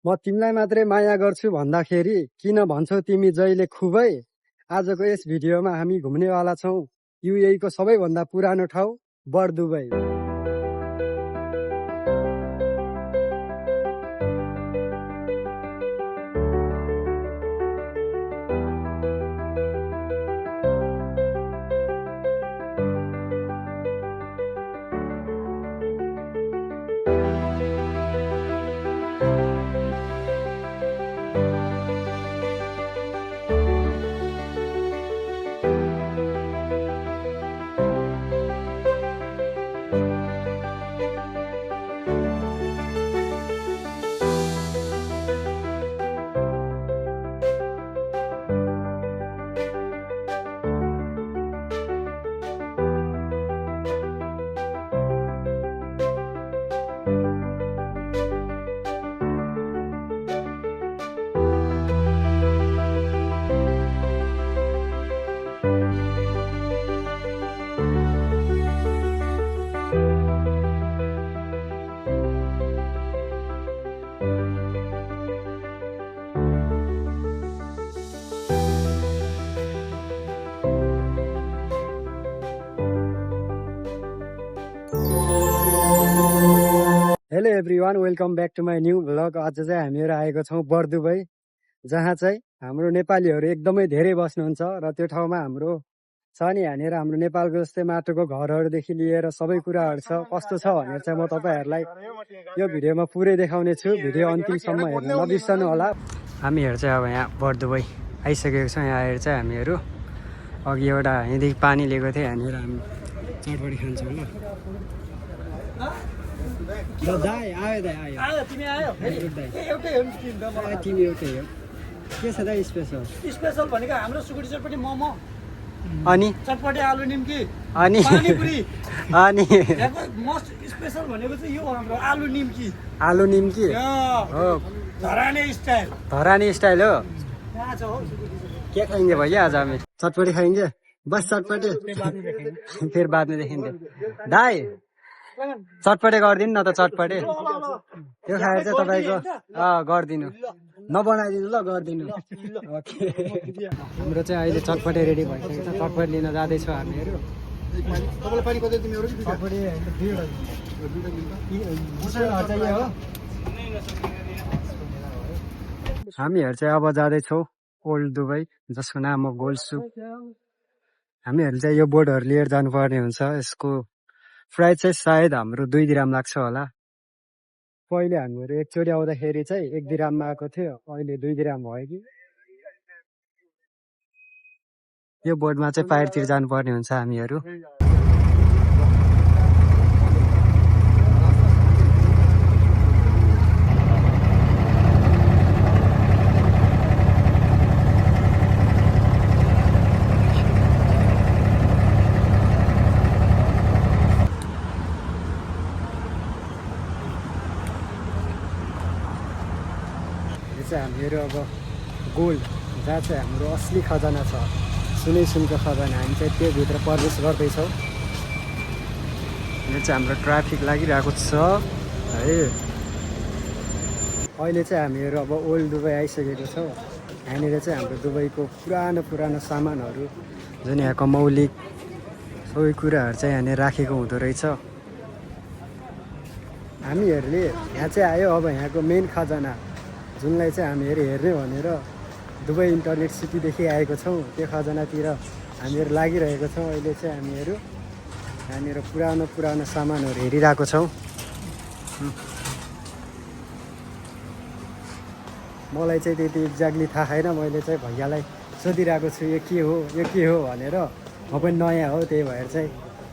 म तिमीलाई मात्रै माया गर्छु भन्दाखेरि किन भन्छौ तिमी जहिले खुबै। आजको यस भिडियोमा हामी घुम्नेवाला छौँ युएई को सबैभन्दा पुरानो ठाउँ Bur Dubai. Hello everyone, welcome back to my new vlog. आज चाहिँ हामीहरू आएको छौँ बर्दुबई, जहाँ चाहिँ हाम्रो नेपालीहरू एकदमै धेरै बस्नुहुन्छ र त्यो ठाउँमा हाम्रो छ नि यहाँनिर हाम्रो नेपालको जस्तै माटोको घरहरूदेखि लिएर सबै कुराहरू छ। कस्तो छ भनेर चाहिँ म तपाईँहरूलाई यो भिडियोमा पुरै देखाउने छु। भिडियो अन्तिमसम्म हेर्न नबिर्सनु होला। हामीहरू चाहिँ अब यहाँ बर्दुबई आइसकेको छौँ। यहाँ आएर चाहिँ हामीहरू अघि एउटा यहाँदेखि पानी लिएको थियो, यहाँनिर हामी चटपटी खान्छौँ ल। दाइ आयो दाइ आयो। तिमी आयो एउटै हो तिमी एउटै हो। के छ दाइ स्पेसल? स्पेसल भनेको हाम्रो सुकुटी चटपटी मोमो अनि चटपटी आलु निम्की अनि पानीपुरी अनि यहाँको मोस्ट स्पेसल भनेको चाहिँ यो हाम्रो आलु निम्की। आलु निम्की हो, धराने स्टाइल। धरानी स्टाइल हो। कहाँ छ हो सुकुटी चटपटी? क्या खाएंगे भैया आज हमें? चटपटी खाएंगे, बस चटपटी फिर बाद में देखेंगे। दाई चटपटे गरिदिनु न त, चटपटे त्यो खाएर चाहिँ तपाईँको गरिदिनु, नबनाइदिनु ल, गरिदिनु। हाम्रो चाहिँ अहिले चटपटे रेडी भइसकेको छ, चटपटे लिन जाँदैछौँ हामीहरू। हामीहरू चाहिँ अब जाँदैछौँ ओल्ड दुबई, जसको नाम हो गोल्ड सुक। हामीहरू चाहिँ यो बोर्डहरू लिएर जानुपर्ने हुन्छ। यसको प्राइस चाहिँ सायद हाम्रो 2 दिराम लाग्छ होला। पहिले हामीहरू एकचोटि आउँदाखेरि चाहिँ 1 दिराममा आएको थियो, अहिले 2 दिराम भयो कि। यो बोर्डमा चाहिँ पाहाडतिर जानुपर्ने हुन्छ हामीहरू। हामीहरू अब गोल्ड, जहाँ चाहिँ हाम्रो असली खजाना छ, सुनै सुनको खजाना, हामी चाहिँ त्यो भित्र प्रवेश गर्दैछौँ। यो चाहिँ हाम्रो ट्राफिक लागिरहेको छ है। अहिले चाहिँ हामीहरू अब ओल्ड दुबई आइसकेको छौँ। यहाँनिर चाहिँ हाम्रो दुबईको पुरानो सामानहरू, जुन यहाँको मौलिक सबै कुराहरू चाहिँ यहाँनिर राखेको हुँदो रहेछ। हामीहरूले यहाँ चाहिँ आयो अब यहाँको मेन खजाना, जुनलाई चाहिँ हामीहरू हेर्ने भनेर दुबई इन्टरनेट सिटीदेखि आएको छौँ। त्यो खजानातिर हामीहरू लागिरहेको छौँ। अहिले चाहिँ हामीहरू यहाँनिर पुरानो सामानहरू हेरिरहेको छौँ। मलाई चाहिँ त्यति एक्ज्याक्टली थाहा छैन, मैले चाहिँ भैयालाई सोधिरहेको छु यो के हो भनेर। म पनि नयाँ हो, त्यही भएर चाहिँ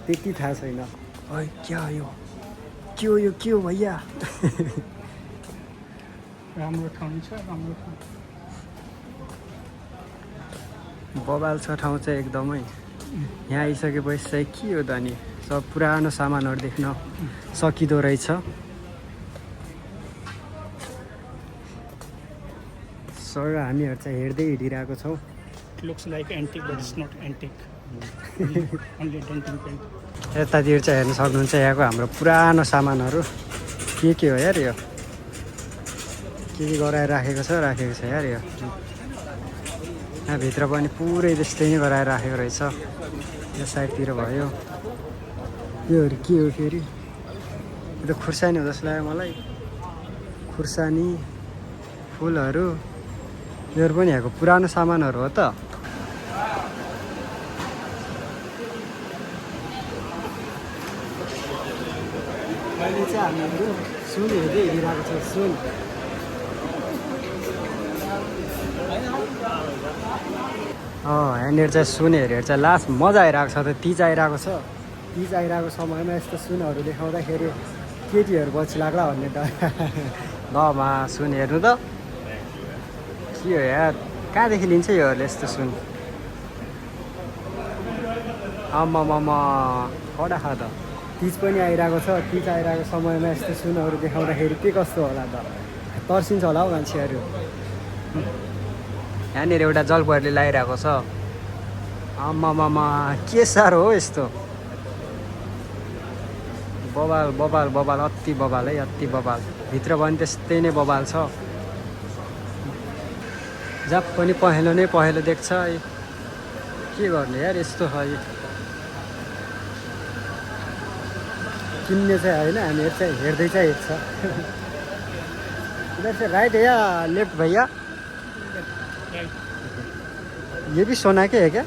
त्यति थाहा छैन। ओइ क्या हो यो, के हो भैया? राम्रो ठाउँ छ, राम्रो ठाउँ। बबाल छ ठाउँ चाहिँ एकदमै। यहाँ आइसकेपछि चाहिँ के हो त नि, सब पुरानो सामानहरू देख्न सकिँदो रहेछ। सर हामीहरू चाहिँ हेर्दै हिँडिरहेको छौँ। Looks like antique, but it's not antique. Only denting paint. यतातिर चाहिँ हेर्न सक्नुहुन्छ यहाँको हाम्रो पुरानो सामानहरू के हो यार। यो के गराएर राखेको छ यार यो यहाँभित्र पनि पुरै त्यस्तै नै गराएर राखेको रहेछ यो साइडतिर भयो योहरू के हो फेरि यो त खुर्सानी हो जस्तो लाग्यो मलाई खुर्सानी फुलहरू योहरू पनि यहाँको पुरानो सामानहरू हो त अहिले चाहिँ हामीहरू सुन हेर्दै हिँडिरहेको छ सुन यहाँनिर चाहिँ सुन हेरेर चाहिँ लास्ट मजा आइरहेको छ त तिज आइरहेको छ तिज आइरहेको समयमा यस्तो सुनहरू देखाउँदाखेरि केटीहरू पछि लाग्ला भन्ने त लमा सुन हेर्नु त के हो यार कहाँदेखि लिन्छ योहरूले यस्तो सुन आम्मामा कडा खा त तिज पनि आइरहेको छ तिज आइरहेको समयमा यस्तो सुनहरू देखाउँदाखेरि के कस्तो होला त तर्सिन्छ होला हौ मान्छेहरू यहाँनिर एउटा जलपरीले लगाइरहेको छ आम्मामा के साह्रो हो यस्तो बबाल बबाल बबाल अति बबाल है अति बबाल भित्र पनि त्यस्तै नै बबाल छ जहाँ पनि पहेँलो नै पहेँलो देख्छ के गर्ने यार यस्तो है किन्ने चाहिँ होइन हामीहरू चाहिँ हेर्दै चाहिँ हिँड्छ इधर से राइट है या लेफ्ट भैया ये भी सोना के है क्या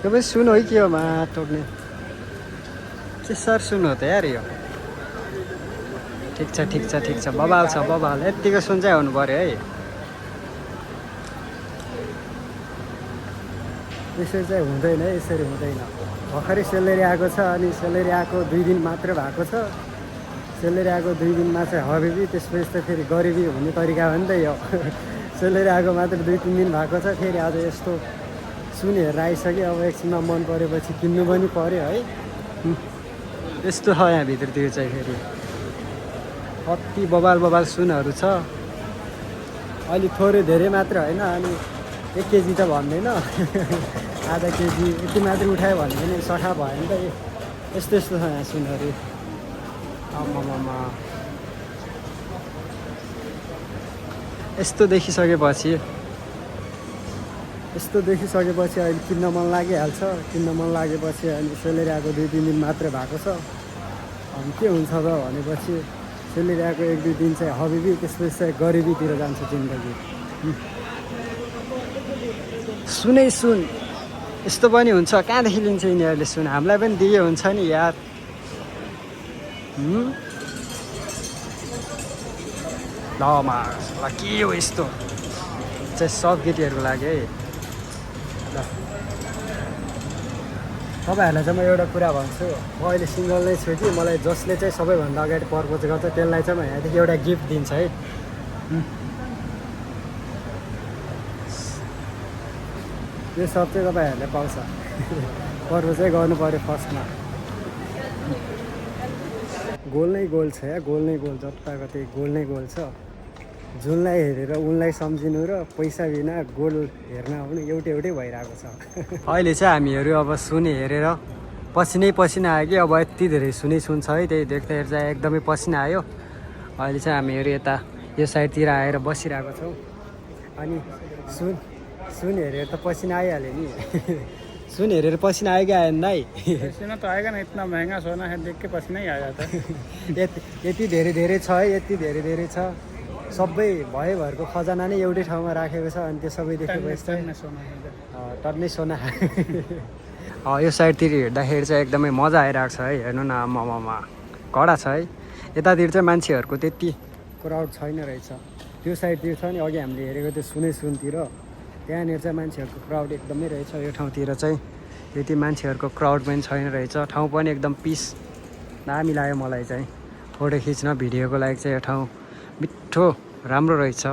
तो भाई सुन हो कि हो मा टोक्ने के सर सुन हो त यार यो ठिक छ बबाल छ बबाल यतिको सुन चाहिँ हुनु पर्यो है यसरी चाहिँ हुँदैन है यसरी हुँदैन भर्खरै सेलेरी आएको छ अनि सेलेरी आएको 2 दिन मात्र भएको छ सेलेरी आएको 2 दिनमा चाहिँ हबेबी त्यसपछि त फेरि गरिबी हुने तरिका हो नि त यो सेलेरी आएको मात्र 2-3 दिन भएको छ फेरि आज यस्तो सुन हेरेर आइसक्यो अब एकछिनमा मन परेपछि किन्नु पनि पर्यो है यस्तो छ यहाँ भित्रतिर चाहिँ फेरि कति बबाल बबाल सुनहरू छ अलि थोरै धेरै मात्र होइन अनि 1 केजी त भन्दैन आधा केजी यति मात्र उठायो भने पनि सठा भयो नि त यस्तो यस्तो छ यहाँ सुनहरू आमामा यस्तो देखिसकेपछि अहिले किन्न मन लागिहाल्छ किन्न मन लागेपछि अनि सेलेरी आएको 2-3 दिन मात्र भएको छ अनि के हुन्छ त भनेपछि सेलेरी आएको 1-2 दिन चाहिँ हबेबी त्यसपछि चाहिँ गरिबीतिर जान्छ जिन्दगी सुनै सुन यस्तो पनि हुन्छ कहाँदेखि लिन्छ यिनीहरूले सुन हामीलाई पनि दिए हुन्छ नि यार लमा के हो यस्तो चाहिँ सब केटीहरूको लागि है ल तपाईँहरूलाई चाहिँ म एउटा कुरा भन्छु म अहिले सिङ्गल नै छु कि मलाई जसले चाहिँ सबैभन्दा अगाडि प्रपोज गर्छ त्यसलाई चाहिँ म यहाँदेखि एउटा गिफ्ट दिन्छ है यो सब चाहिँ तपाईँहरूले पाउँछ प्रपोज चाहिँ गर्नु पऱ्यो फर्स्टमा गोल नै गोल छ या गोल नै गोल जताको त्यही गोल नै गोल छ जुनलाई हेरेर उनलाई सम्झिनु र पैसा बिना गोल हेर्न आउनु एउटै भइरहेको छ अहिले चाहिँ हामीहरू अब सुन हेरेर पसिना आयो कि अब यति धेरै सुन छ है त्यही देख्दाखेरि चाहिँ एकदमै पसिना आयो अहिले चाहिँ हामीहरू यता यो साइडतिर आएर बसिरहेको छौँ अनि सुन हेरेर त पसिना आइहाल्यो नि सुन हेरेर पसिना आयो कि आएन दाइ पसीना तो आएगा ना इतना महंगा सोना है देख के पसीना ही आ जाता है यति धेरै छ है यति धेरै छ सबै भयभरको खजाना नै एउटै ठाउँमा राखेको छ अनि त्यो सबै देखेपछि टन्नै सोना यो साइडतिर हेर्दाखेरि चाहिँ एकदमै मजा आइरहेको छ है हेर्नु न आमामा कडा छ है यतातिर चाहिँ मान्छेहरूको त्यति क्राउड छैन रहेछ त्यो साइडतिर छ नि अघि हामीले हेरेको त्यो सुनतिर त्यहाँनिर चाहिँ मान्छेहरूको क्राउड एकदमै रहेछ यो ठाउँतिर चाहिँ त्यति मान्छेहरूको क्राउड पनि छैन रहेछ ठाउँ पनि एकदम पिस दामी लाग्यो मलाई चाहिँ फोटो खिच्न भिडियोको लागि चाहिँ यो ठाउँ मिठो राम्रो रहेछ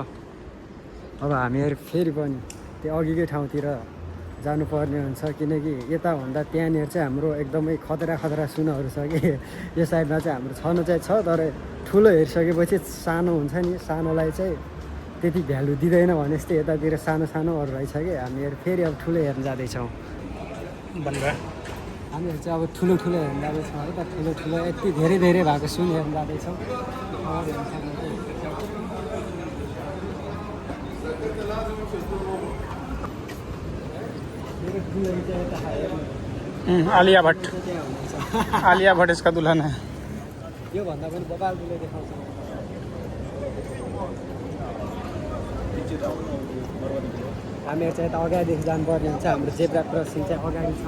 अब हामीहरू फेरि पनि त्यो अघिकै ठाउँतिर जानुपर्ने हुन्छ किनकि यताभन्दा त्यहाँनिर चाहिँ हाम्रो एकदमै खतरा सुनहरू छ कि यो साइडमा चाहिँ हाम्रो छनु चाहिँ छ तर ठुलो हेरिसकेपछि सानो हुन्छ नि सानोलाई चाहिँ त्यति भ्यालु दिँदैन भने जस्तै यतातिर सानोहरू रहेछ कि हामीहरू फेरि अब ठुलो हेर्न जाँदैछौँ हामीहरू चाहिँ अब ठुलो हेर्न जाँदैछौँ है त ठुलो यति धेरै भएको सुन हेर्न जाँदैछौँ आलिया भट्ट आलिया भट्ट इसका दुल्हन है यो भन्दा पनि बबाल दुले देखाउँछ हामीहरू चाहिँ यता अगाडिदेखि जानुपर्ने हुन्छ हाम्रो जेब्रा क्रसिङ चाहिँ अगाडि छ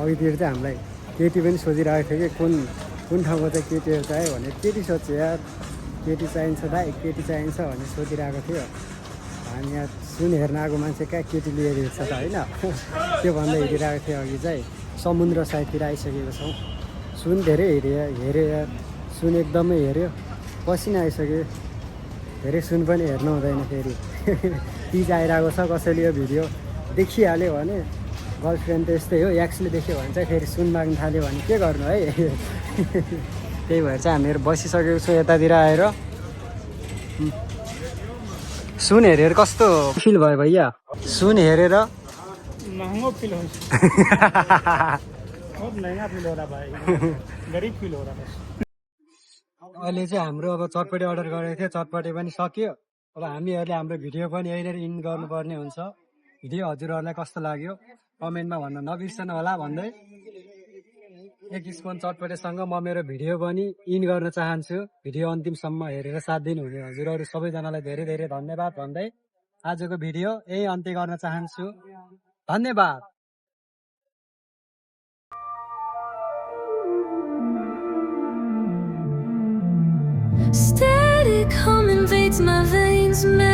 अघितिर चाहिँ हामीलाई केटी पनि सोधिरहेको थियो कि कुन कुन ठाउँको चाहिँ केटीहरू चाहियो भनेर केटी सोध्छु यार केटी चाहिन्छ दाइ केटी चाहिन्छ भनेर सोधिरहेको थियो हामी यहाँ सुन हेर्न आएको मान्छे कहाँ केटी लिएर हिँड्छ त होइन त्यो भन्दै हिँडिरहेको थियो अघि चाहिँ समुद्र साइडतिर आइसकेको छौँ सुन धेरै हेऱ्यो यार सुन एकदमै हेऱ्यो पसिना आइसक्यो धेरै सुन पनि हेर्नु हुँदैन फेरि तिज आइरहेको छ कसैले यो भिडियो देखिहाल्यो भने गर्लफ्रेन्ड त यस्तै हो एक्सले देख्यो भने चाहिँ फेरि सुन माग्न थाल्यो भने के गर्नु है त्यही भएर चाहिँ हामीहरू बसिसकेको छौँ यतातिर आएर सुन हेरेर कस्तो फिल भयो भैया सुन हेरेर महंगो फील हो बहुत महंगा फील हो रहा भाई गरीब फील हो रहा बस अहिले चाहिँ हाम्रो अब चटपटी अर्डर गरेको थियो चटपटी पनि सक्यो अब हामीहरूले हाम्रो भिडियो पनि यहीँनिर इन गर्नुपर्ने हुन्छ भिडियो हजुरहरूलाई कस्तो लाग्यो कमेन्टमा भन्न नबिर्सनु होला भन्दै एक स्पुन चटपटेसँग म मेरो भिडियो पनि इन गर्न चाहन्छु भिडियो अन्तिमसम्म हेरेर साथ दिनुहुने हजुरहरू सबैजनालाई धेरै धेरै धन्यवाद भन्दै आजको भिडियो यही अन्त्य गर्न चाहन्छु धन्यवाद Static hum invades my veins.